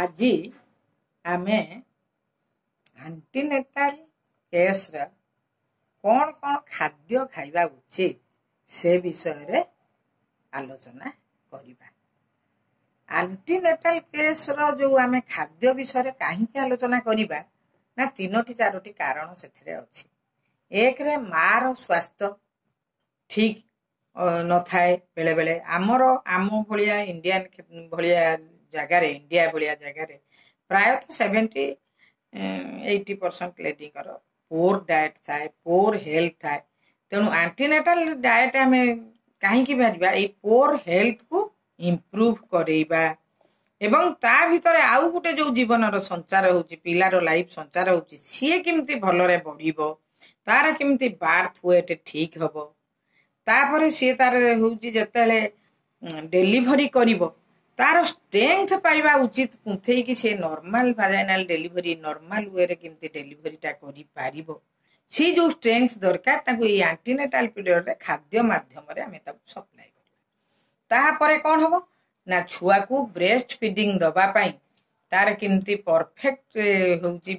ଆଜି ଆମେ ଆଣ୍ଟିନେଟାଲ କେସ୍ର କ'ଣ କ'ଣ ଖାଦ୍ୟ ଖାଇବା ଉଚିତ ସେ ବିଷୟରେ ଆଲୋଚନା କରିବା। ଆଣ୍ଟିନେଟାଲ କେସ୍ର ଯେଉଁ ଆମେ ଖାଦ୍ୟ ବିଷୟରେ କାହିଁକି ଆଲୋଚନା କରିବା ନା, ତିନୋଟି ଚାରୋଟି କାରଣ ସେଥିରେ ଅଛି। ଏକରେ ମାର ସ୍ୱାସ୍ଥ୍ୟ ଠିକ୍ ନଥାଏ ବେଳେବେଳେ। ଆମର ଆମ ଭଳିଆ ଇଣ୍ଡିଆନ ଭଳିଆ ଜାଗାରେ, ଇଣ୍ଡିଆ ଭଳିଆ ଜାଗାରେ ପ୍ରାୟତଃ 70-80% ଲେଡିଙ୍କର ପୋର୍ ଡାଏଟ୍ ଥାଏ, ପୋର୍ ହେଲ୍ଥ ଥାଏ। ତେଣୁ ଆଣ୍ଟିନେଟାଲ ଡାଏଟ୍ ଆମେ କାହିଁକି ବାହାରିବା, ଏଇ ପୋର୍ ହେଲ୍ଥକୁ ଇମ୍ପ୍ରୁଭ୍ କରେଇବା। ଏବଂ ତା ଭିତରେ ଆଉ ଗୋଟେ ଯୋଉ ଜୀବନର ସଞ୍ଚାର ହଉଛି, ପିଲାର ଲାଇଫ ସଞ୍ଚାର ହଉଛି, ସିଏ କେମିତି ଭଲରେ ବଢିବ, ତାର କେମିତି ବାର୍ଥ ୱେଟ୍ ଠିକ୍ ହବ। ତାପରେ ସିଏ ତାର ହଉଛି ଯେତେବେଳେ ଡେଲିଭରି କରିବ ତାର ଷ୍ଟ୍ରେংଥ ପାଇବା ଉଚିତ, କୁନ୍ଥେଇକି ସେ ନର୍ମାଲ ଭାଜାଇନାଲ ଡେଲିଭରି ନର୍ମାଲ ୱେରେ କେମିତି ଡେଲିଭରିଟା କରିପାରିବ, ସେଇ ଯୋଉ ଷ୍ଟ୍ରେংଥ ଦରକାର ତାକୁ ଏଇ ଆଣ୍ଟିନେଟାଲ ପିରିୟଡରେ ଖାଦ୍ୟ ମାଧ୍ୟମରେ ଆମେ ତାକୁ ସପ୍ଲାଏ କରିବା। ତାପରେ କ'ଣ ହବ ନା, ଛୁଆକୁ ବ୍ରେଷ୍ଟ ଫିଡିଂ ଦବା ପାଇଁ ତାର କେମିତି ପରଫେକ୍ଟ ହଉଛି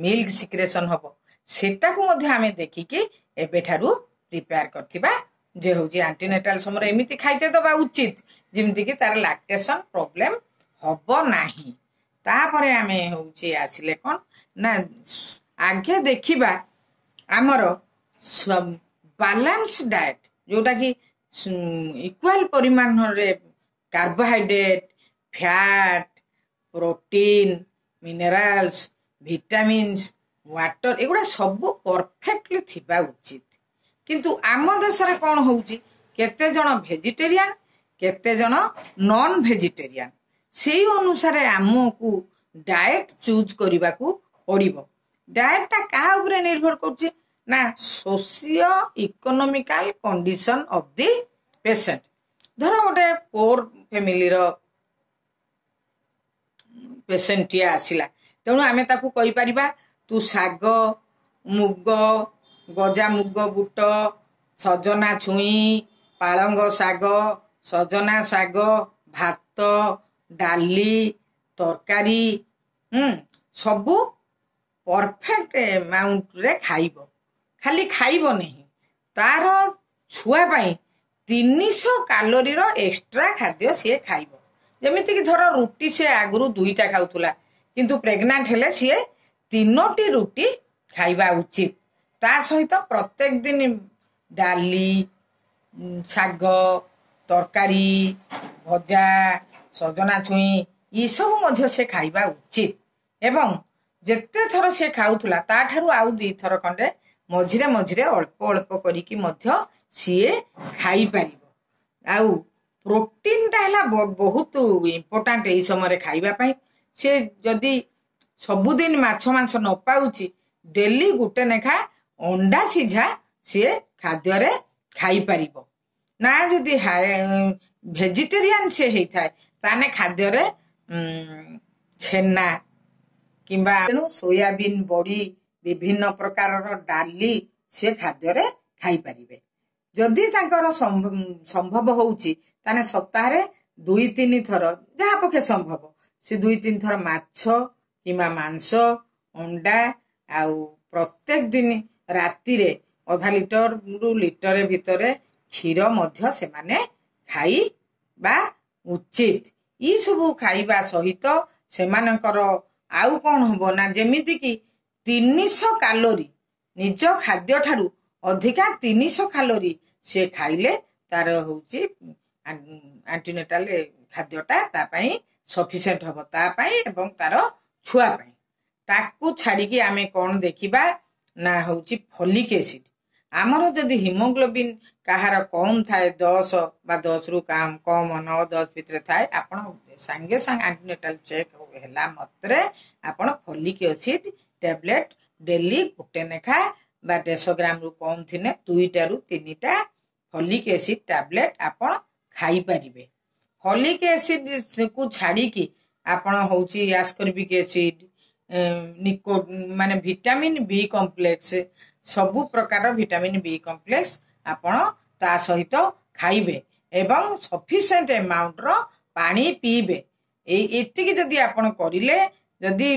ମିଲ୍କ ସିକ୍ରେସନ ହବ, ସେଟାକୁ ମଧ୍ୟ ଆମେ ଦେଖିକି ଏବେଠାରୁ ପ୍ରିପେୟାର କରିଥିବା ଯେ ହଉଛି ଆଣ୍ଟିନେଟାଲ ସମୟରେ ଏମିତି ଖାଇତେ ଦବା ଉଚିତ ଯେମିତିକି ତାର ଲାକ୍ଟେସନ ପ୍ରୋବ୍ଲେମ ହବ ନାହିଁ। ତାପରେ ଆମେ ହଉଛି ଆସିଲେ କ'ଣ ନା, ଆଗେ ଦେଖିବା ଆମର ବାଲାନ୍ସ ଡାଏଟ୍, ଯୋଉଟା କି ଇକ୍ୱାଲ ପରିମାଣରେ carbohydrate, fat, protein, minerals, vitamins, water ଏଗୁଡ଼ା ସବୁ ପରଫେକ୍ଟଲି ଥିବା ଉଚିତ। କିନ୍ତୁ ଆମ ଦେଶରେ କ'ଣ ହଉଛି, କେତେ ଜଣ ଭେଜିଟେରିଆନ, କେତେ ଜଣ ନନ୍ ଭେଜିଟେରିଆନ, ସେଇ ଅନୁସାରେ ଆମକୁ ଡାଏଟ୍ ଚୁଜ୍ କରିବାକୁ ପଡିବ। ଡାଏଟଟା କାହା ଉପରେ ନିର୍ଭର କରୁଛି ନା, socio economical condition of the patient. ଧର ଗୋଟେ ପୋର୍ ଫ୍ୟାମିଲିର ପେସେଣ୍ଟଟିଏ ଆସିଲା, ତେଣୁ ଆମେ ତାକୁ କହିପାରିବା ତୁ ଶାଗ, ମୁଗ, ଗଜା ମୁଗ, ବୁଟ, ସଜନା ଛୁଇଁ, ପାଳଙ୍ଗ ଶାଗ, ସଜନା ଶାଗ, ଭାତ, ଡାଲି, ତରକାରୀ ସବୁ ପରଫେକ୍ଟ ଆମାଉଣ୍ଟରେ ଖାଇବ। ଖାଲି ଖାଇବ ନାହିଁ, ତାର ଛୁଆ ପାଇଁ 300 କାଲୋରୀର ଏକ୍ସଟ୍ରା ଖାଦ୍ୟ ସିଏ ଖାଇବ। ଯେମିତିକି ଧର ରୁଟି ସିଏ ଆଗରୁ 2ଟା ଖାଉଥିଲା, କିନ୍ତୁ ପ୍ରେଗନାଣ୍ଟ ହେଲେ ସିଏ 3ଟି ରୁଟି ଖାଇବା ଉଚିତ। ତା ସହିତ ପ୍ରତ୍ୟେକ ଦିନ ଡାଲି, ଶାଗ, ତରକାରୀ, ଭଜା, ସଜନା ଛୁଇଁ ଏସବୁ ମଧ୍ୟ ସେ ଖାଇବା ଉଚିତ। ଏବଂ ଯେତେ ଥର ସେ ଖାଉଥିଲା ତାଠାରୁ ଆଉ 2ଥର ଖଣ୍ଡେ ମଝିରେ ମଝିରେ ଅଳ୍ପ ଅଳ୍ପ କରିକି ମଧ୍ୟ ସିଏ ଖାଇପାରିବ। ଆଉ ପ୍ରୋଟିନଟା ହେଲା ବହୁତ ଇମ୍ପୋର୍ଟାଣ୍ଟ ଏଇ ସମୟରେ ଖାଇବା ପାଇଁ। ସେ ଯଦି ସବୁଦିନ ମାଛ ମାଂସ ନ ପାଉଛି, ଡେଲି ଗୋଟେ ଲେଖା ଅଣ୍ଡା ସିଝା ସିଏ ଖାଦ୍ୟରେ ଖାଇପାରିବ। ନା ଯଦି ଭେଜିଟେରିଆନ ସିଏ ହେଇଥାଏ ତାହେଲେ ଖାଦ୍ୟରେ ଛେନା କିମ୍ବା ତେଣୁ ସୋୟାବିନ୍ ବଡି, ବିଭିନ୍ନ ପ୍ରକାରର ଡାଲି ସେ ଖାଦ୍ୟରେ ଖାଇପାରିବେ। ଯଦି ତାଙ୍କର ସମ୍ଭବ ହଉଛି ତାହେଲେ ସପ୍ତାହରେ 2-3 ଥର, ଯାହା ପକ୍ଷେ ସମ୍ଭବ, ସେ 2-3 ଥର ମାଛ କିମ୍ବା ମାଂସ, ଅଣ୍ଡା, ଆଉ ପ୍ରତ୍ୟେକ ଦିନ ରାତିରେ ଅଧା ଲିଟରରୁ ଲିଟର ଭିତରେ କ୍ଷୀର ମଧ୍ୟ ସେମାନେ ଖାଇବା ଉଚିତ। ଏଇସବୁ ଖାଇବା ସହିତ ସେମାନଙ୍କର ଆଉ କ'ଣ ହବ ନା, ଯେମିତିକି 300 କାଲୋରୀ ନିଜ ଖାଦ୍ୟ ଠାରୁ ଅଧିକା 300 କାଲୋରୀ ସେ ଖାଇଲେ ତାର ହଉଛି ଆଣ୍ଟିନେଟାଲ ଖାଦ୍ୟଟା ତା ପାଇଁ ସଫିସିଏଣ୍ଟ ହବ, ତା ପାଇଁ ଏବଂ ତାର ଛୁଆ ପାଇଁ। ତାକୁ ଛାଡିକି ଆମେ କ'ଣ ଦେଖିବା ନା ହଉଛି ଫଲିକ ଏସିଡ। ଆମର ଯଦି ହିମୋଗ୍ଲୋବିନ୍ କାହାର କମ୍ ଥାଏ, 10 ବା 10ରୁ କମ୍, 9-10 ଭିତରେ ଥାଏ, ଆପଣ ସାଙ୍ଗେ ସାଙ୍ଗେ ଆଣ୍ଟିନେଟାଲ ଚେକ୍ ହେଲା ମାତ୍ରେ ଆପଣ ଫଲିକ ଏସିଡ ଟ୍ୟାବଲେଟ ଡେଲି ଗୋଟେ ଲେଖା ବା 150 ଗ୍ରାମରୁ କମ୍ ଥିଲେ 2ଟାରୁ 3ଟା ଫଲିକ ଏସିଡ ଟ୍ୟାବଲେଟ ଆପଣ ଖାଇପାରିବେ। ଫଲିକ ଏସିଡ କୁ ଛାଡିକି ଆପଣ ହଉଛି ଆସ୍କର୍ବିକ ଏସିଡ, ନିକୋ ମାନେ ଭିଟାମିନ୍ ବି କମ୍ପ୍ଲେକ୍ସ, ସବୁ ପ୍ରକାର ଭିଟାମିନ୍ ବି କମ୍ପ୍ଲେକ୍ସ ଆପଣ ତା ସହିତ ଖାଇବେ ଏବଂ ସଫିସିଏଣ୍ଟ ଆମାଉଣ୍ଟର ପାଣି ପିଇବେ। ଏଇ ଏତିକି ଯଦି ଆପଣ କରିଲେ ଯଦି